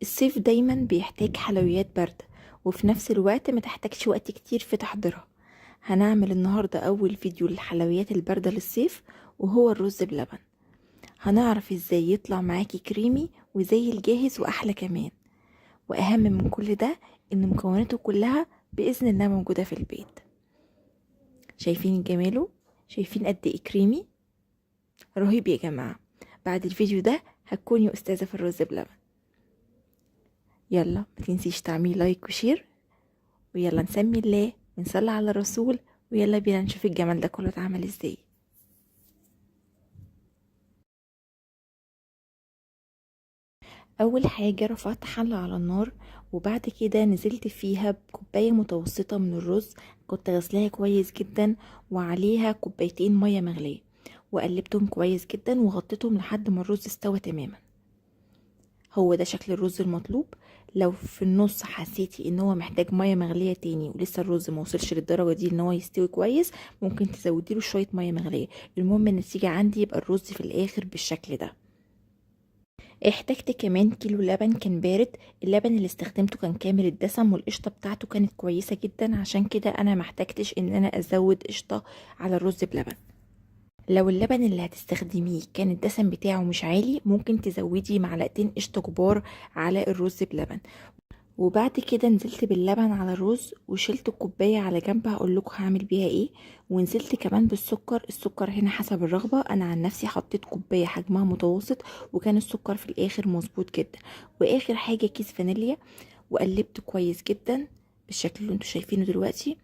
الصيف دايما بيحتاج حلويات باردة، وفي نفس الوقت ما تحتاجش وقت كتير في تحضيرها. هنعمل النهاردة أول فيديو للحلويات الباردة للصيف، وهو الرز بلبن. هنعرف ازاي يطلع معاكي كريمي وزي الجاهز وأحلى كمان، وأهم من كل ده إن مكوناته كلها بإذن الله موجودة في البيت. شايفين جماله؟ شايفين قد ايه كريمي؟ رهيب يا جماعة. بعد الفيديو ده هتكوني أستاذة في الرز بلبن. يلا ما تنسيش تعملي like و share، ويلا نسمي الله ونصلي على الرسول، ويلا بينا نشوف الجمال ده كله اتعمل ازاي. اول حاجة رفعت حلة على النار، وبعد كده نزلت فيها بكوباية متوسطة من الرز كنت غسلاها كويس جدا، وعليها كوبايتين مية مغلية، وقلبتهم كويس جدا وغطيتهم لحد ما الرز استوى تماما. هو ده شكل الرز المطلوب. لو في النص حسيتي ان هو محتاج مية مغليه تاني ولسه الرز ما وصلش للدرجة دي ان هو يستوي كويس، ممكن تزودي له شوية مية مغليه. المهم النتيجة عندي يبقى الرز في الاخر بالشكل ده. احتجت كمان كيلو لبن كان بارد. اللبن اللي استخدمته كان كامل الدسم، والقشطه بتاعته كانت كويسة جدا، عشان كده انا ما احتجتش ان انا ازود قشطه على الرز بلبن. لو اللبن اللي هتستخدميه كان الدسم بتاعه مش عالي، ممكن تزودي معلقتين قشطه كبار على الرز بلبن. وبعد كده نزلت باللبن على الرز وشلت الكوباية على جنب، هقول لكم هعمل بيها ايه. ونزلت كمان بالسكر. السكر هنا حسب الرغبة، انا عن نفسي حطيت كوباية حجمها متوسط، وكان السكر في الاخر مظبوط جدا. واخر حاجة كيس فانيليا، وقلبت كويس جدا بالشكل اللي انتوا شايفينه دلوقتي.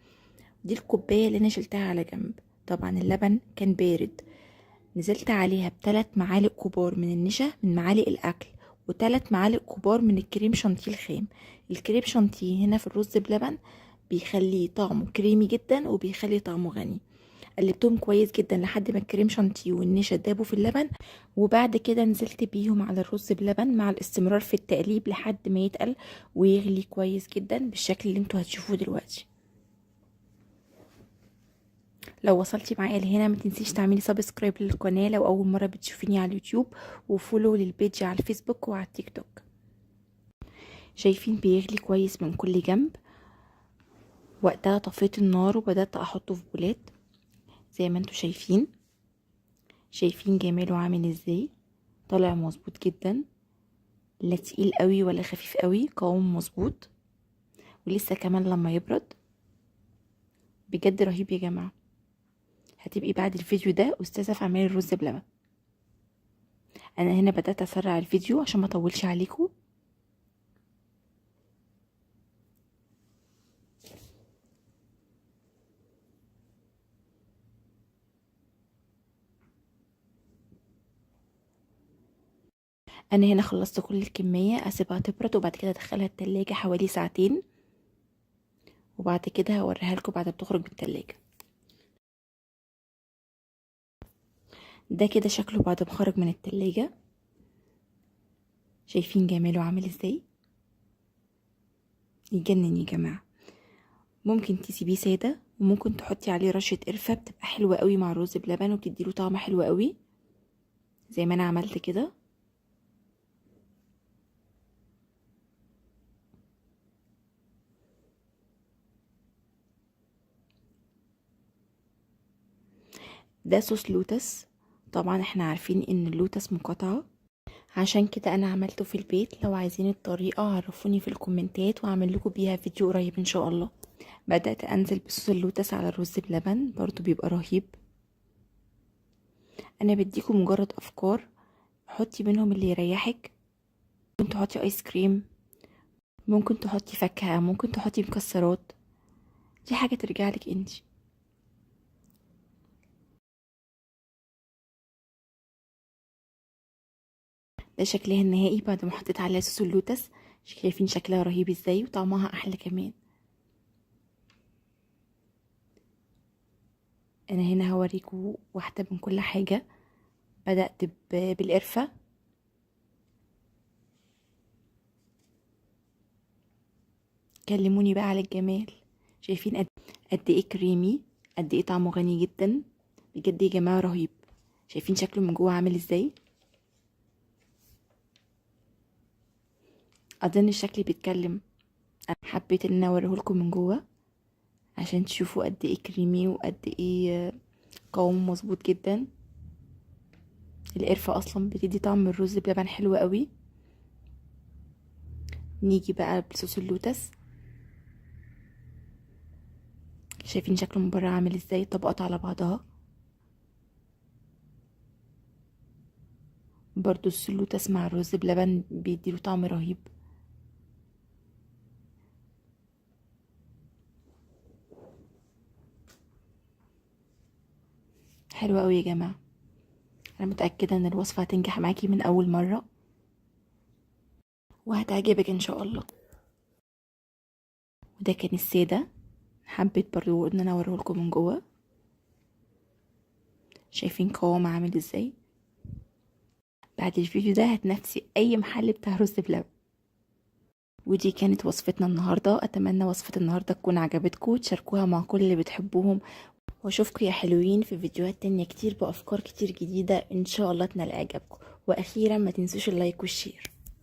دي الكوباية اللي انا شلتها على جنب. طبعا اللبن كان بارد. نزلت عليها بثلاث معالق كبار من النشا من معالق الاكل، وثلاث معالق كبار من الكريم شانتيه الخام. الكريم شانتيه هنا في الرز بلبن بيخليه طعمه كريمي جدا وبيخلي طعمه غني. قلبتهم كويس جدا لحد ما الكريم شانتيه والنشا دابوا في اللبن، وبعد كده نزلت بيهم على الرز بلبن مع الاستمرار في التقليب لحد ما يتقل ويغلي كويس جدا بالشكل اللي انتوا هتشوفوه دلوقتي. لو وصلتي معايا لهنا ما تنسيش تعملي subscribe للقناة لو اول مرة بتشوفيني على اليوتيوب، و follow لل page على الفيسبوك وعلى التيك توك. شايفين بيغلي كويس من كل جنب. وقتها طفيت النار وبدات احطه في بولات زي ما انتوا شايفين. شايفين جماله عامل ازاي؟ طالع مظبوط جدا، لا تقيل قوي ولا خفيف قوي، قوام مظبوط، ولسه كمان لما يبرد بجد رهيب يا جماعة. هتبقي بعد الفيديو ده استاذه في عمل الرز بلبن. انا هنا بدات اسرع الفيديو عشان ما اطولش عليكم. انا هنا خلصت كل الكمية، اسيبها تبرد وبعد كده ادخلها التلاجة حوالي ساعتين، وبعد كده هوريها لكم بعد ما تخرج من التلاجة. ده كده شكله بعد ما خرج من التلاجة. شايفين جماله عامل ازاي؟ يجنن يا جماعة. ممكن تسيبيه سادة، وممكن تحطي عليه رشة قرفة، بتبقى حلوة قوي مع الرز بلبن وبتديله طعم حلو قوي زي ما انا عملت كده. ده صوص لوتس. طبعا احنا عارفين ان اللوتس مقاطعة، عشان كده انا عملته في البيت. لو عايزين الطريقة عرفوني في الكومنتات واعمل لكم بيها فيديو قريب ان شاء الله. بدأت انزل بصوص اللوتس على الرز بلبن، برضو بيبقى رهيب. انا بديكم مجرد افكار، حطي منهم اللي يريحك. ممكن تحطي ايس كريم، ممكن تحطي فاكهة، ممكن تحطي مكسرات، دي حاجة ترجع لك انتي. ده شكلها النهائي بعد ما حطيت عليها صوص اللوتس. شايفين شكلها رهيب ازاي وطعمها احلى كمان. انا هنا هوريكم واحدة من كل حاجة. بدأت بالقرفه. كلموني بقى على الجمال. شايفين قد ايه كريمي، قد ايه طعمه غني جدا، بجد يا جماعة رهيب. شايفين شكله من جوه عامل ازاي؟ اظن الشكل بيتكلم. حبيت ان انا اوريهولكم من جوه عشان تشوفوا قد ايه كريمي وقد ايه قوامه مظبوط جدا. القرفة اصلا بتدي طعم الرز بلبن حلو قوي. نيجي بقى بصوص اللوتس. شايفين شكله من بره عامل ازاي، طبقات على بعضها. برضو اللوتس مع الرز بلبن بيديله طعم رهيب. حلو قوي يا جماعة. انا متاكدة ان الوصفة هتنجح معاكي من اول مرة وهتعجبك ان شاء الله. وده كان السادة، حبيت برضو ان انا اوريه لكم من جوه. شايفين قوامه عامل ازاي. بعد الفيديو ده هتنافسي اي محل بتاع رز بلبن. ودي كانت وصفتنا النهارده. اتمنى وصفه النهارده تكون عجبتكم وتشاركوها مع كل اللي بتحبوهم، واشوفكم يا حلوين في فيديوهات تانية كتير بافكار كتير جديدة ان شاء الله تنال اعجابكم. واخيرا ما تنسوش ال like وال share.